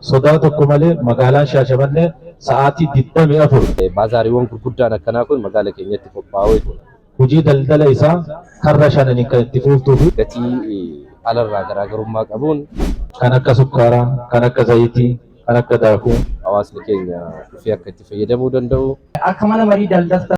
Sodaa tokko malee magaalaan Shaashamannee sa'aatii 24 Baazaariiwwan gurguddaan akkanaa kun magaala keenyatti qophaa'uu hojii daldala isaa karra shananiin kan itti fuftuu fi gatii alarraa garaagarummaa qabuun kan akka sukkaaraa, kan akka zayitii, kan akka daakuu hawaasni keenya dhufee akka itti fayyadamuu danda'u. Akka mana marii daldalta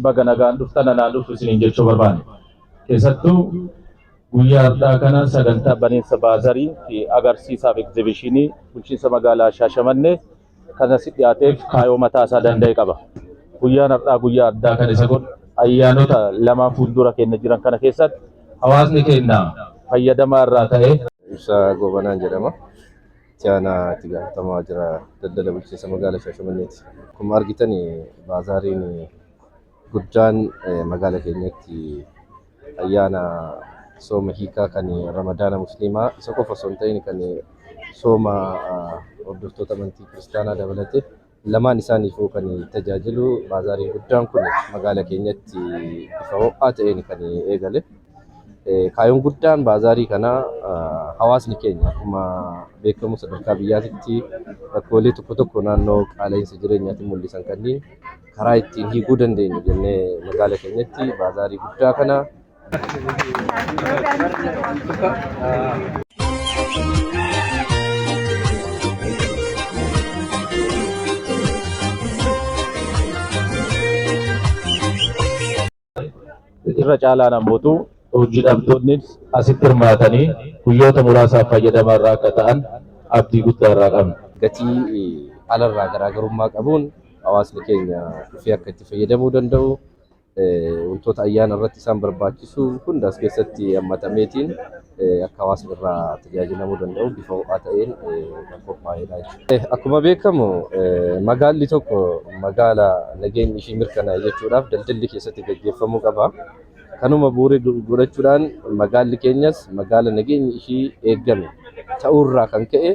Baga nagaan dhuftan anaan dhufu isiniin jechuu barbaanne. Keessattuu guyyaa har'aa kana sagantaa baniinsa baazarii fi agarsiisaaf egzibishinii bulchiinsa magaalaa Shaashamannee kan asitti dhiyaateef kaayoo mataa isaa danda'e qaba. Guyyaan har'aa guyyaa addaa kan isa godhu ayyaanota lamaan fuuldura keenya jiran kana keessatti hawaasni keenya fayyadamaa irraa ta'ee Ibsaa Goobanaan jedhama. Itti aanaa itti gaafatamaa jira daldala bulchiinsa magaalaa Shaashamanneeti. Akkuma argitan baazaariin guddaan magaala keenyatti ayyaana sooma hiikaa kan Ramadaana Musliimaa isa qofa osoo hin ta'in kan sooma hordoftoota amantii kiristaanaa dabalatee lamaan isaaniifuu kan tajaajilu baazaariin guddaan kun magaala keenyatti bifa ho'aa ta'een kan eegale. Kaayyoon guddaan baazaarii kanaa hawaasni keenya akkuma beekamu sadarkaa biyyaatitti rakkoolee tokko tokko naannoo qaala'insa jireenyaatiin mul'isan kanneen karaa ittiin hiikuu dandeenyu jennee magaala keenyatti baazaarii guddaa kana Irra caalaan ammootu hojii dhabdoonni asitti hirmaatanii guyyoota muraasaaf fayyadamaa irraa akka ta'an abdii guddaa irraa qabna. Gatii alarraa garaagarummaa qabuun hawaasni keenya dhufee akka itti fayyadamuu danda'u wantoota ayyaana irratti isaan barbaachisu hunda as keessatti hammatameetiin akka hawaasni irraa tajaajilamuu danda'u bifa ho'aa ta'een kan qophaa'edha jechuudha. Akkuma beekamu magaalli tokko magaala nageenyi ishii mirkanaa'e jechuudhaaf daldalli keessatti gaggeeffamuu qaba. Kanuma bu'uura godhachuudhaan magaalli keenyas magaala nageenyi ishii eegame ta'uurraa kan ka'e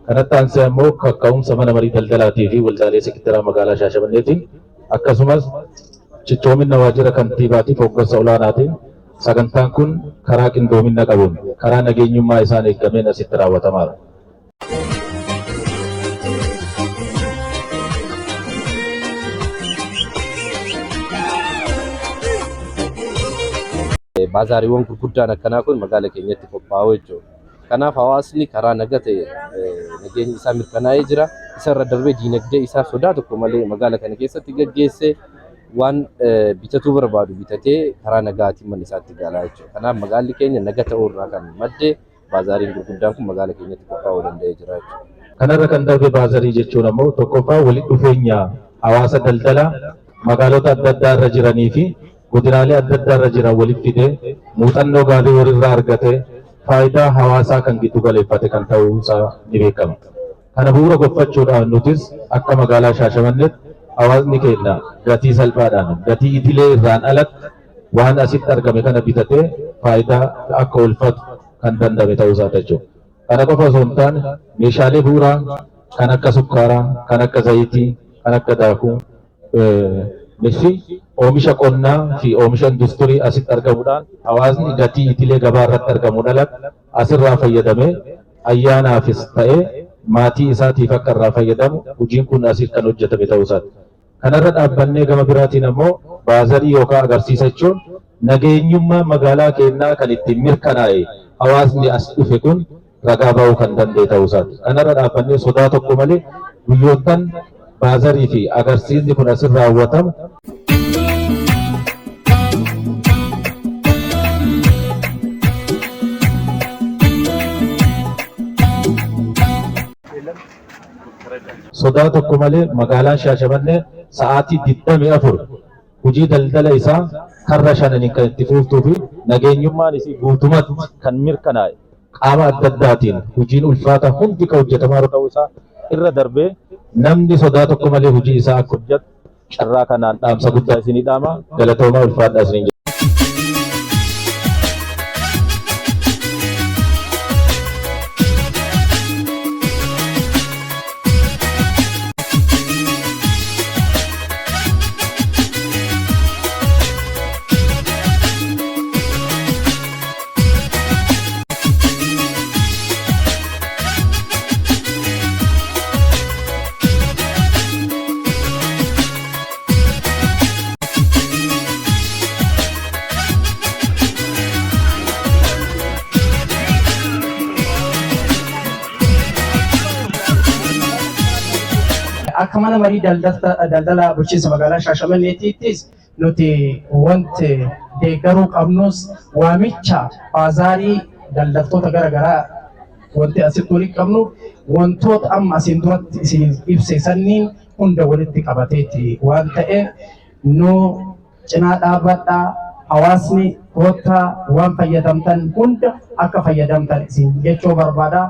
Kanatti aansee ammoo kakka'umsa mana marii daldalaatii fi waldaalee sektaraa magaalaa Shaashamanneetiin akkasumas cichoomina waajjira kantiibaatiif hooggansa olaanaatiin sagantaan kun karaa qindoomina qabuun karaa nageenyummaa isaan eeggameen asitti raawwatamaadha. Baazaariiwwan gurguddaan akkanaa kun magaala keenyatti qophaa'u jechuudha. Kanaaf hawaasni karaa naga ta'e nageenyi isaa mirkanaa'ee jira. Isarra darbee diinagdee isaa sodaa tokko malee magaala kana keessatti gaggeessee waan bitatuu barbaadu bitatee karaa nagaatiin mana isaatti galaa jechuudha. Kanaaf magaalli keenya naga ta'uu irraa kan madde baazaariin gurguddaan kun magaala keenyatti qophaa'uu danda'ee jira jechuudha. Kanarra kan darbe baazarii jechuun ammoo tokkoffaa walitti dhufeenya hawaasa daldalaa magaalota adda addaa irra jiranii fi godinaalee adda addaa irra jiran walitti fidee muuxannoo gaarii walirraa argatee faayidaa hawaasaa kan giddu galeeffate kan ta'uu isaa ni beekama. Kana bu'uura gonfachuudhaan nutis akka magaalaa Shaashamanneetti hawaasni keenya gatii salphaadhaan gatii idilee irraan alatti waan asitti argame kana bitatee faayidaa akka oolfatu kan danda'ame ta'uu isaa jechuudha. Kana qofa osoo hin taane meeshaalee bu'uuraa kan akka sukkaaraa, kan akka zayitii, kan akka daakuu fi oomisha qonnaa fi oomisha industirii asitti argamuudhaan hawaasni gatii idilee gabaa irratti argamuun alatti asirraa fayyadamee ayyaanaafis ta'ee maatii isaatiif akka irraa fayyadamu hojiin kun asitti kan hojjetame ta'uu isaati. Kanarra dhaabbannee gama biraatiin ammoo baazarii yookaan agarsiisa jechuun nageenyummaa magaalaa keenyaa kan ittiin mirkanaa'e hawaasni as dhufe kun ragaa ba'uu kan danda'e ta'uu isaati. Kanarra dhaabbannee sodaa tokko malee guyyoottan baazarii fi agarsiisni kun asirra raawwatamu sodaa tokko malee magaalaan Shaashamannee sa'aatii 24 hojii daldala isaa karra shananiin kan itti fuftuu fi nageenyummaan isii guutumatti kan mirkanaa'e qaama adda addaatiin hojiin ulfaata hundi kan hojjetamaa ta'uu isaa irra darbee namni sodaa tokko malee hojii isaa akka hojjetu carraa kanaan dhaamsa guddaa isinii dhaama galatoomaa ulfaadhaa isiniin jedha. Akka mana marii daldala bulchiinsa magaalaa Shaashamanneetiittis nuti wanti deeggaruu qabnus waamicha baazaarii daldaltoota gara garaa wanti asitti walitti qabnu wantoota amma asiin duratti isiniif ibse sanniin hunda walitti qabateeti waan ta'eef nu cinaa dhaabbadhaa hawaasni koottaa waan fayyadamtan hunda akka fayyadamtan isin jechuu barbaada.